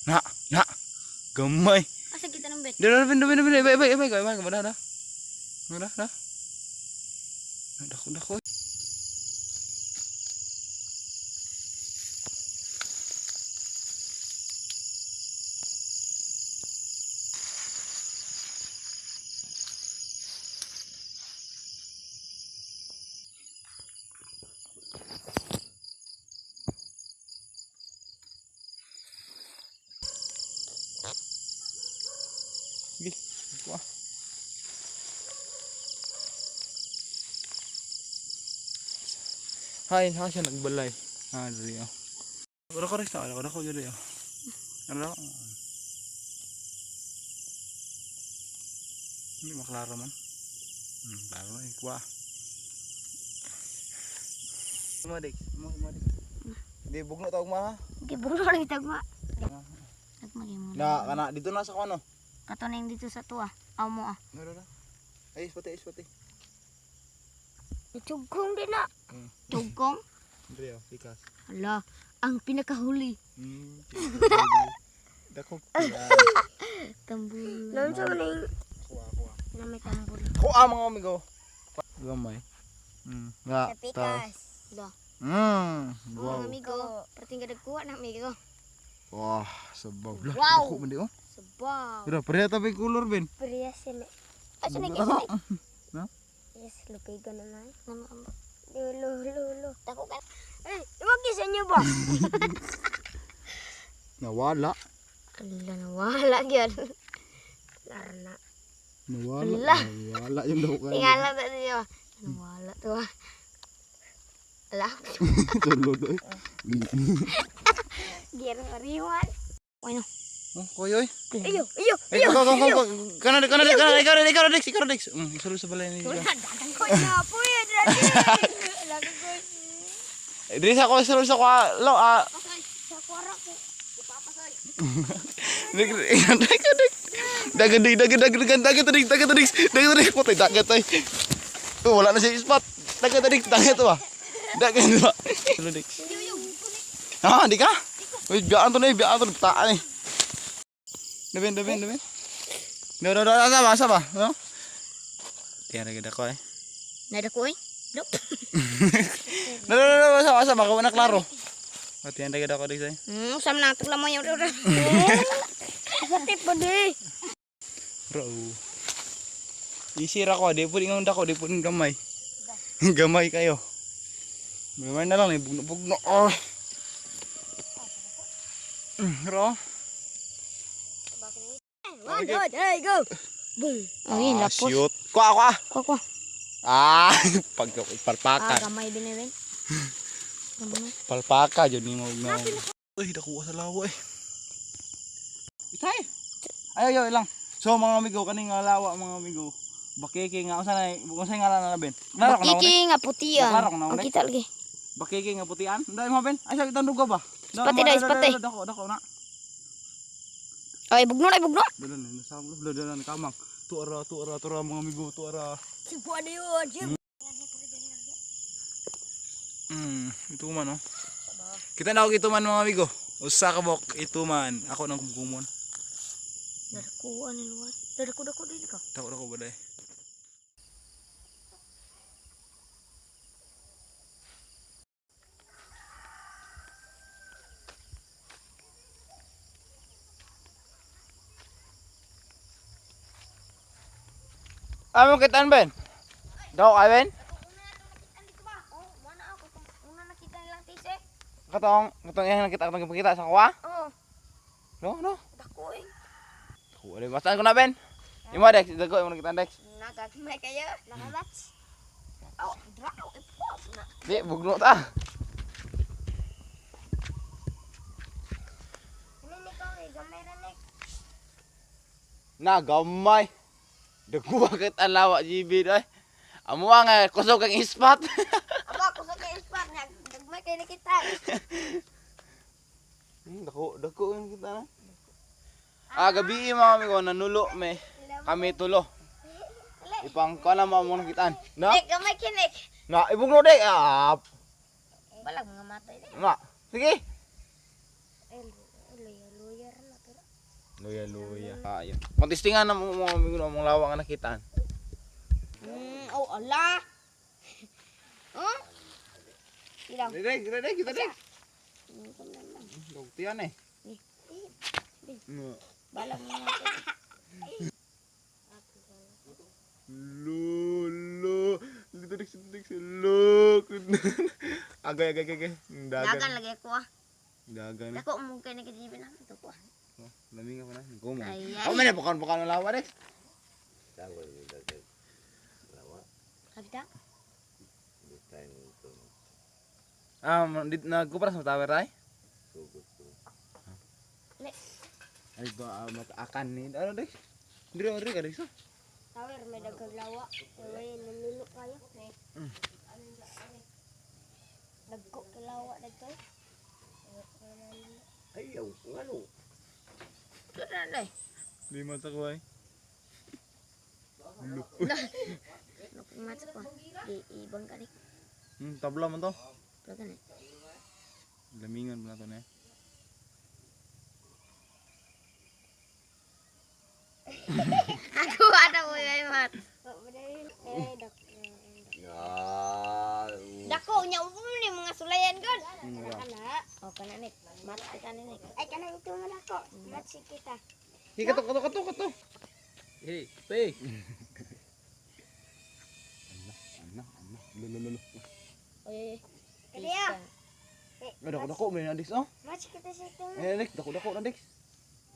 Na, na. Gamay. Asa kita ng bet? Dili, dili, dili, dili, ibay, ibay, ibay, ibay, ibay, na, na. Na, na. Dako, dako. Sige, kuha. Hay, ha siya nagbalay. Ah, diri oh. Ora ko rin sa, ora ko diri oh. Ano? Hindi maklaro man. Klaro na eh, kuha. Madik, mo madik. Di bugno tawag ma. Ha? Gibulo lang tagma. Tagma gyud mo. Na kana dito na sa kuno. Kato na yung dito sa tuwa. Aw mo ah. Meron na. Ay, pati, ay, pati. Tugkong din na. Tugkong? Diri oh, pikas. Hala, ang pinakahuli. Dako. Tambul. Naon sa man yung Kuha, kuha. na may tambul. Kuha mga amigo. Gamay. Nga. Sa pikas. Da. Wow. Mga amigo, perting kada kuha na amigo. Wah, sabaw. Lah, Wow. dako man di oh. Sabaw. Pero pareha ta may color ben. Priya sila. Asa na Dako. Na? Yes, lupigo naman. Lulo, lulo. Dako ka. Eh, iwag sa inyo ba? Nawala. Ala, nawala gyud. Larna. Nawala. Wala. Nawala yung dako kayo. Tingala ta niyo. Nawala to ah. Ala, Sulod oy. gir riwan. Ano? Oh, koy oy. Iyo, iyo, Ay, go go go go. Kana kana kana kana kana Dex, kana Dex. Sulod sa balay ni. Wala, dagang ko na po yun. Dagang ko. Diri sa ko sulod sa kwa. Lo ah. Pasoy, sa kuwara ko. Ipapasoy. Dagat dagat dagat dagat dagat dagat dagat dagat dagat dagat patay dagat ay. Oh, wala na siya spot. Dagat dagat dagat ba? Dagat ba? Sulod Dex. Iyo, iyo. Ha, di ka? Uy, biyaan to na eh, biyaan to na taan eh. Dabin, dabin, dabin. No, no, no, asa ba, asa ba? No? Tiyan na gid ako eh. Nada ko eh. Nope. No, no, no, no, asa, asa ba? Kawa na klaro. Oh, tiyan na gid ako dito eh. Sam na tugla mo yung Sakit pa di. Bro. Easy ra ko, di po ingon dako, di po ning gamay. Gamay kayo. Gamay na lang eh, bugno-bugno. Oh. Bro. One, two, three, go. Boom. Oh, yun, Ah, lapos. shoot. Kuha, kuha. Kuha, kuha. Ah, pag palpaka. Ah, gamay din eh, Ben. Gamay. Palpaka jud ni mo na. Uy, nakuha sa lawa eh. Itay. Ay, ay, ay lang. So mga amigo, kaning nga lawa mga amigo. Bakiki nga unsa na unsa nga ngalan na ben? Klaro ko na. Bakiki nga putian. Klaro ko na, Ang kita lagi. Bakiki nga putian. Dai mo ben. Ay sa itang dugo ba? Ispate daw, ispate. Dako, dako na. Ay, bugno na, bugno. Dala na nasa dala dala na kamang. Tuara, tuara, tuara mga amigo, tuara. Sibuan na yun. Ito man oh. Kita na ako ito man mga amigo. Usa ka bok ito man. Ako nang kumkumon. Darakuan ni luwan. Daraku dako din ka. Dako dako ba dai? Amo kitaan Ben? Dako ka Ben? Oh, mana ako una nakita nilang tise. Katong katong iyang nakita katong gipakita sa kuha? Oh, No, no. dako eh. Dako ali bastaan ko na Ben. Imo Dex, dako imo nakitaan Dex. Nagagmay kayo. Nakabats. Oh, draw ipop na. Di bugno ta. Ano ni ko eh, gamay ra nek. Na gamay. Dako bakit ang lawa GB doy. Amo nga kusog ang ispat. Aba, kusog kay ispat nga gagmay kay nakita. Dako dako yung kita na. Ah, gabi mga amigo nanulo me. Kami tulo. Ipang ko na mo nakitaan. Na? Nek, gamay kinik. Na ibugno dek. Ah, Balag mga matay ni. na. Sige. Ay, luya, luya ra na. Luya luya. Ayun. Kontistingan na mo mga amigo no, mong lawa nga nakitaan. Oh, ala. Huh? Ilaw. Dere, dere, kita dere. Dugtian eh. Balag mo nga. Lolo. Dito dito dito. Look. Agay agay agay. Dagan Dagan. lagi ko ah. Dagan. Dako mo kay nagadibi na ito ko. ah. Lami nga pa na. Go mo. Ay, Oh, man bukan bukan lawa dek. Kabita? Ah, dit nagkupras mo tower tay? Le. Ay ba mataakan ni. Ano dek? Dire dire ka dek so. Tower may daghang lawa. Tower nanulo kayo. Dagko kay lawa dagko. Ayaw, ngano? Kana na. Di mata ko ay. Mat ko. Di ibang kani. Tabla man to. Tabla ni. Lamingan mo na to na. Ako ada ko ay mat. Ya. Dako nya upo ni mga sulayan gud. Kana. Oh kana ni. Mat kita ni. Ay kana ito man ako. Mat si kita. Hi kato kato kato kato. Hey, hey. Ana, ana, ana. Lo lo lo. Oy. Kaya. Dako dako may na oh. Mat si kita sa ito. Eh, dik dako dako na dik.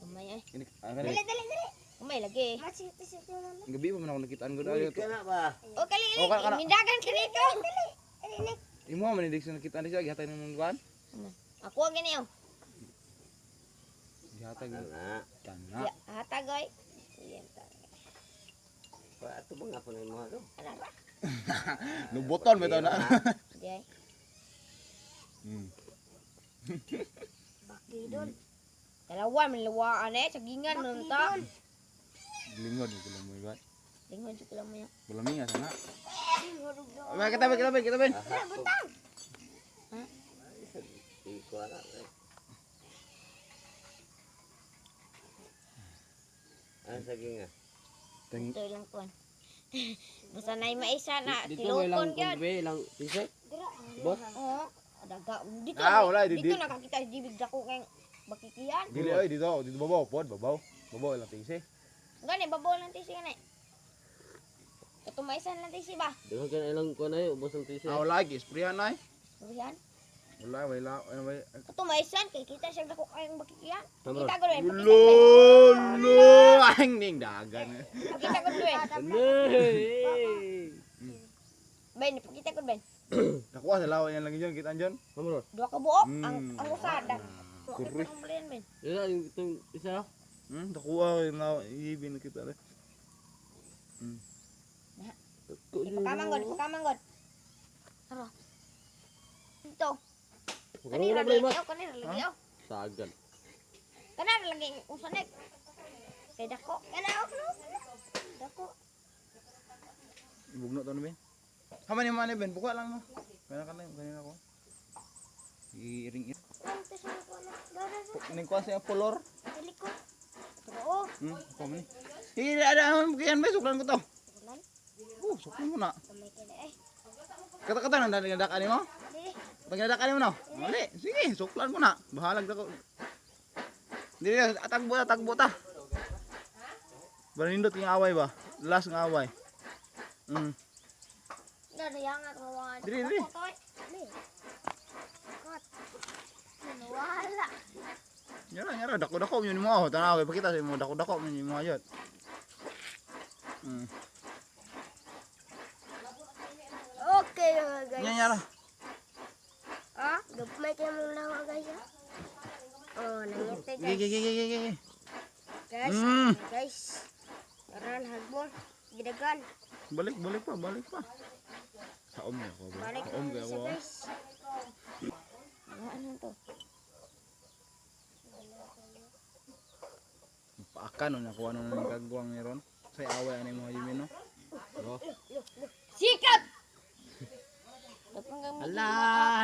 Gamay ay. Ini ah, kani. Dali dali dali. Gamay lagi. Mat si kita sa ito. Gabi pa man ako nakitaan gud. Uy, ka na ba? Oh kali Oh, kana, kana. Mindagan ka dito. Dali. Dali ni. Imo man ni dik nakitaan dik gihatag nimo kuan. Ako ang gini oh. Gihatag. Kana. Kana. Ya, hatag oy. Yan ta. Pa ato ba nga po na mga to? Ala ra. Luboton bitaw na. Di ay. Bakidon. Dalawa man lawaan eh, sagingan man ta. Lingod ko lang mo ba. Lingon jud ko lang mo. Bulami nga sana. Ba kita ba kita ba kita ba. Butang. Iko na. Ang sige nga. Ito lang kuan. Basta na maisa na Dito may lang tilukon gyud. kumbe lang tise. Boss. Oo. Daga dito. Ah, wala, dito di- nakakita si Jibig dako kay bakikian. Dili oy dito, dito babaw pod, babaw. Babaw lang tisi. Gani babaw lang tisi gani. Kato maisa lang tisi ba? Daghan ka na ilang kuan ay ubos ang tise. Ah, wala gi sprayan ay. Surihan. Wala wala wala. Kato maisan kay kita siya dako kay bakikian. Tamro. Kita ko rin. Lo lo ang ning dagan. Pakita ko rin. Hey. Ben, pakita ko Ben. Nakuha sa lawa yan lang yun, kita dyan. Hamro. Dua ka buok ang ang usada. Kurri. Kita ko rin Ben. Ila yung itong isa. Nakuha yung lawa, ibin kita rin. Ipakamangod, ipakamangod. Aro. Ito. Wala Kanira na lagi, oh, kanira lagi, oh. Sagal. Kanira lagi usanek. Kay dako. Kana oh, no. Dako. Bugno to na Ben. Hama ni mana Ben, buka lang mo. Kana kana kanina ko. Iring it. Kwanto sa ko na. Dara Ning kuha siya polor. dali ko. Oo. Kuha mo ni. Hindi ada ang kiyan be suklan ko to. Ulan. Oh, suklan mo na. Kamay kay eh. Kata-kata nang dadakan nimo. Dili. Pagdadakan nimo no. Mali. Sige, suklan mo na. Bahalag ako. Dili atagbo ta, tagbo ta. Baranindot yung away ba? Last ng away. Dara yang ako wa. Dili, dili. Dili. Kot. Wala. Nyara, nyara, dako-dako yun mo ako. Tanaw, ipakita sa imo, dako-dako yun mo ayot. Okay mga guys. Nyara, nyara. Ah, gapmay kayo mong lawa guys ah. Oh, nangiti Gigi, guys. gigi, gigi, gigi. Guys, guys. Karan hagbong gidagan. Balik, balik pa, balik pa. Saom niya ako. ba? Balik Saom na kaya siya ako. guys. Ano to? Paakan no nakuha no ng kagwang ni ron. Sa away ani mo yun no. Sikat! Ala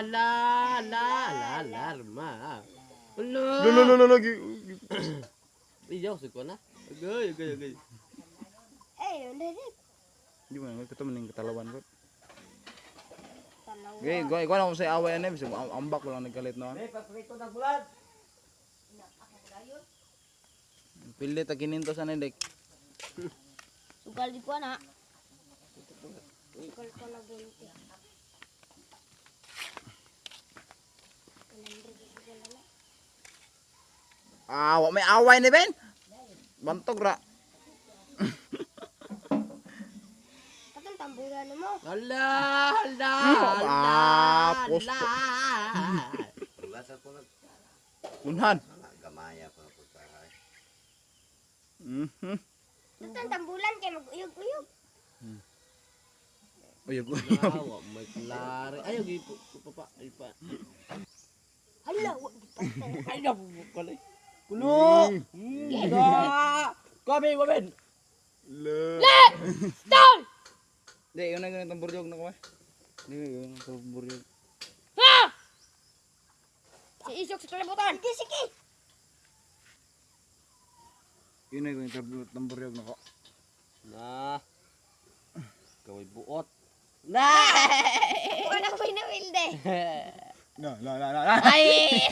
ala ala ala alarma. Ala. Lo lo lo lo lo. Iyaw sa na. Agay, agay, agay. Eh, yun na rin. Di mo na kato maning katalawan ko. Talawa. Okay, go go na ko sa away ani bisag ambak walang nagkalit no. Eh, paprito na bulad. Pili ta kininto sa nindek. Sugal di ko na. Sugal ko na 20. 100 sugal na. Ah, wa may away ni Ben. Bantog ra. Katong tamburan mo. Hala, hala, Ah, posto. hala. Unhan. Gamaya pa pagkahay. Mhm. Katong tambulan kay mag-uyog-uyog. Uyog. Awa, may klare. Ay, agi po, pa, ay pa. Hala, wa di pa. Ay, na, kulay. Kulo! Ah! Kami, wamen! Le. Stop! Di, yun na ganitong buryog na ko eh. Di, yun ang buryog. Ha! Si Isok sa kalibutan. Sige, sige. Yun na ganitong buryog na ko. Na. Kaway buot. Na! Wala ko pinawilde. Na, na, na, na, na. Ay!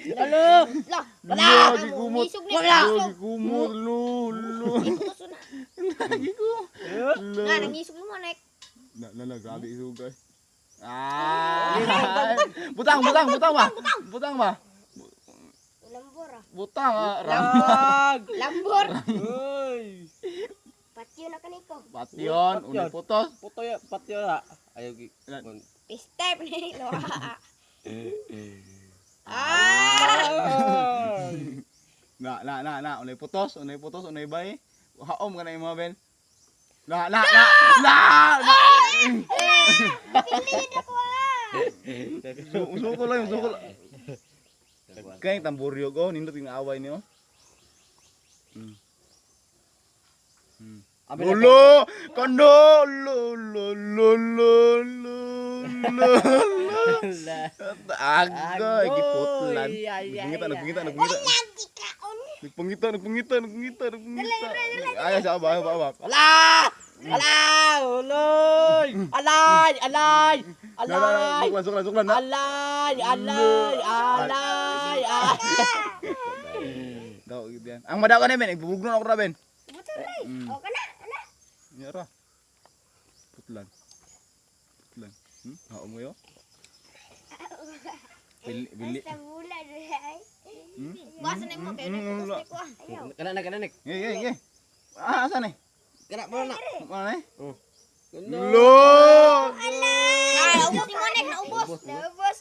Alo! La, Wala! Gikumot. Isog ni Isog. Gikumot. Lo, lo. Ikutos na. Lagi ko. Lo. Na, nangisog mo nek. Na, na, na, grabe isugay. Ah! Butang, butang, butang ba? Butang ba? Lambor ah. Butang ah. Ram. Lag! Lambor. Uy! Patyo na kaniko. Patyon, unay putos. Puto ya, patyo na. Ayaw, gi. Step ni lo. Ah! Na, na, na, na. Unay putos, unay putos, unay bay. Haom ka na yung mga ben. Na, na, na, na, na. Pilid ako ah. Suko lang, suko lang. Kaya yung tamburyo ko, nindot yung away niyo. Lolo! Kondo! Lolo! Lolo! Lolo! Agoy! Giputlan. Nagpangita, nagpangita, nagpangita. Lagi kaon. Nagpangita, nagpangita, nagpangita, nagpangita. Ay, sa aba, aba, aba. Ala! Ala! Uloy! Alay! Alay! Na, na, na, Alay! suklan, suklan, suklan. Na. Alay! Alay! Alay! Alay! Daw, yan. Ang madaw ka na, Ben. Ibubugnon ako ra, Ben. Buto na. O kana, kana. Yara. Putlan. Putlan. Hao mo yo? Bili, bili. Basta bulan ay. Buwasan na mo kayo Wala. nagputos ni ko. Ayaw. Kana na, kana na. Ye, ye, ye. Ah, asa ni? Kana mo na. Mana ni? Oh. Lo! Ah, ubos ni mo nek, naubos. Naubos.